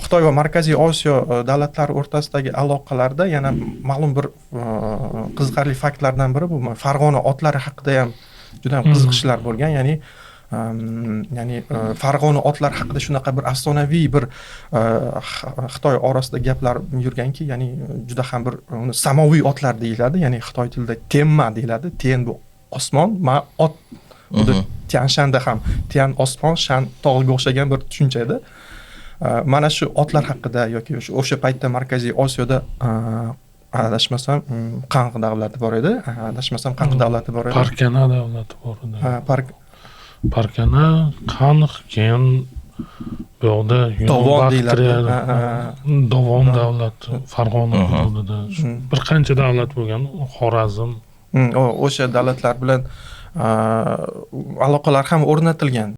Xitoy va Markaziy Osiyo davlatlari o'rtasidagi aloqalarda yana ma'lum bir qiziqarli faktlardan biri bu Farg'ona otlari haqida ham juda ham qiziqishlar bo'lgan. Ya'ni Farg'ona otlari haqida shunaqa bir afsonaviy bir Xitoy orasida gaplar yurganki, ya'ni juda ham bir uni samoviy otlar deyiladi, ya'ni xitoy tilida tenma deyiladi. Ten bu osmon, ma ot. Xuddi Tyanshanda ham Tyan osmon, Shan tog'ga o'xshagan bir tushuncha edi. Mana shu otlar haqida yoki o'sha paytda Markaziy Osiyoda adashmasam, Qanq davlati bor edi, adashmasam, Qanq davlati bor edi. Parkana davlati bor edi. Ha, Park. Parkana, Qanq, keyin bu yoqda Dovon deyiladi. Baktriya, Ha, ha, ha. Dovon davlati Farg'ona hududida. Bir qancha davlat bo'lgan, Xorazm. O'sha davlatlar bilan aloqalar ham o'rnatilgan.